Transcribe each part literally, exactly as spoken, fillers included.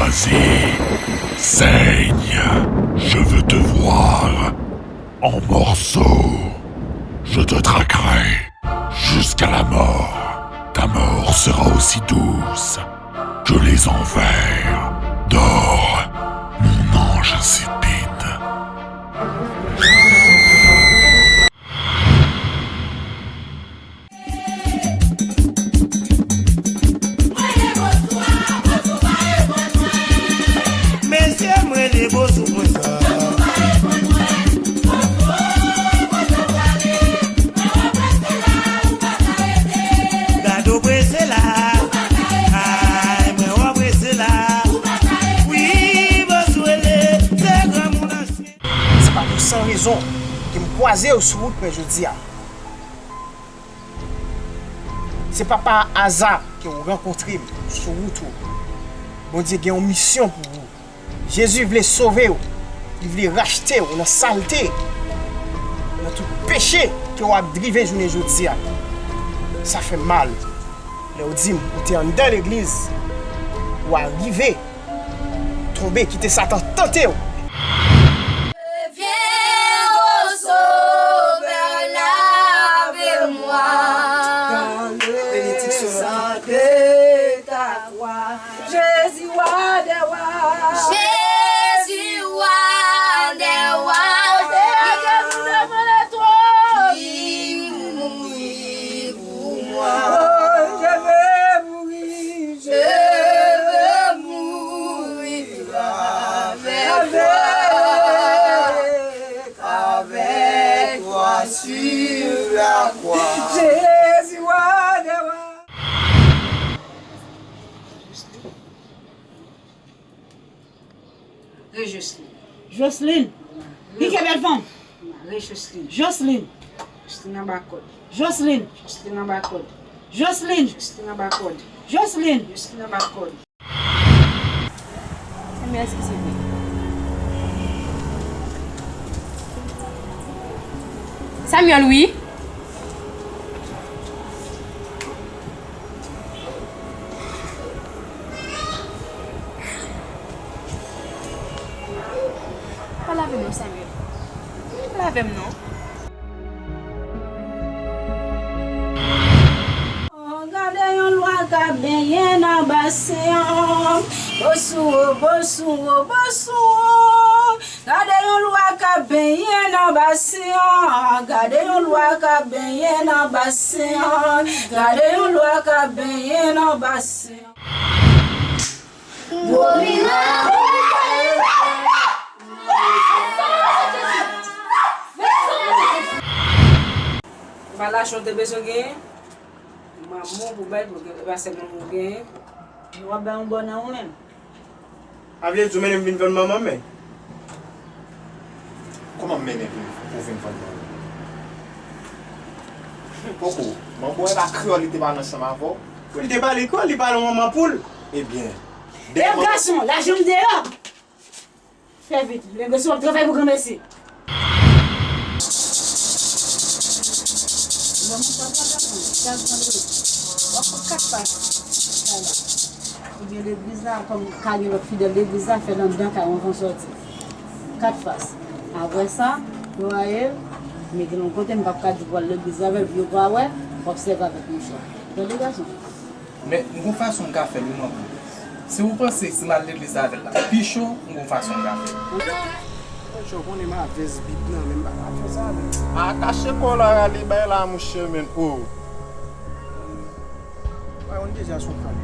Vas-y, saigne, je veux te voir en morceaux. Je te traquerai jusqu'à la mort. Ta mort sera aussi douce que les envers. Dors, mon ange insipide. Mesye, m rele Bosou pou sa. Gade w prese la. Ay, mwen wè w prese la. Wi, Bosou rele, se granmoun ansyen. Se pa pou san rezon ke m kwaze w sou wout mwen jodi a. Se pa pa aza ke w rankontre m sou wout ou. Bondye gen yon misyon pou ou. Jezi vle sove w. Li vle rachte w nan salte, nan tout peche ke w ap drive jounen jodi a. Sa fè m mal. Lè w di m ou te anndan legliz, ou arive tonbe, kite Satan tante w. Viens, ô Sauveur, lave-moi dans le sang de ta croix. Jésus, roi des rois. Jésus, roi des rois. Qui mourut pour moi. Oh, je veux mourir. Je veux mourir avec toi, avec toi sur la croix. Jésus, roi des rois. Re Jocelyn. Jocelyn. Pike bèl fanm. Re Jocelyn. Jocelyn. Jocelyn anba kòd. Jocelyn. Jocelyn anba kòd. Jocelyn. Jocelyn anba kòd. Jocelyn. Jocelyn anba kòd. Samuel, eskize mwen. Samuel, wi. Pale avè m non, Samuel. Pale avè m non. Oh, gade yon lwa k ap benyen nan basen an. Bosou, oh, Bosou, oh, Bosou, oh. Gade yon lwa k ap benyen nan basen an. Gade yon lwa k ap benyen nan basen an. Gade yon lwa k ap benyen nan basen an. Gwo mirak. Ou pa lajan w te bezwen genyen? Manman w pou bay pou gen, e pa sèl manman w genyen. W ap bay yon bò nan ou menm. A vle di w mennen m vin vann manman m, men? Kòman m mennen vin, pou vin vann manman m? Poko, manman w e pa kreyòl li te pale ansanm avè w? Pou li te pale kreyòl, li pale yon manman poul. Ebyen, e gason, lajan m deyò. Fè vit, nèg yo si w ap travay pou granmesi. Bon, mwen pa travay, non. Chak vandredi, w ap pran kat fas. Sa la. Ebyen, legliz la, kòm ka gen lòt fidèl legliz la, fè l anndan kay ou anvan w sòti. Kat fas. Apre sa, nwaye l, mete l yon kote, m p ap ka di w pral legliz avè l, pou yo pa wè, w ap sèvi avèk mouchwa. Tande, gason? Men, m gon fason m ka fè l, wi, manman. Si w panse si m al legliz avè l la pi cho, m gon fason m ka fè l. Monchè, w konnen m avès Bib nan, men m pa ka fè sa, men. A, kache kò w la, rale bay la, monchè, men, o. Bay yon deja sou kal.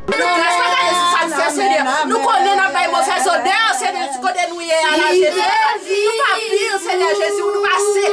Gras pa gade sou sa n fè, Senyè. Nou konnen n ap bay movèz odè, Senyè, kote nou ye a la, Senyè. Nou pa pil, Senyè Jezi, nou pa se.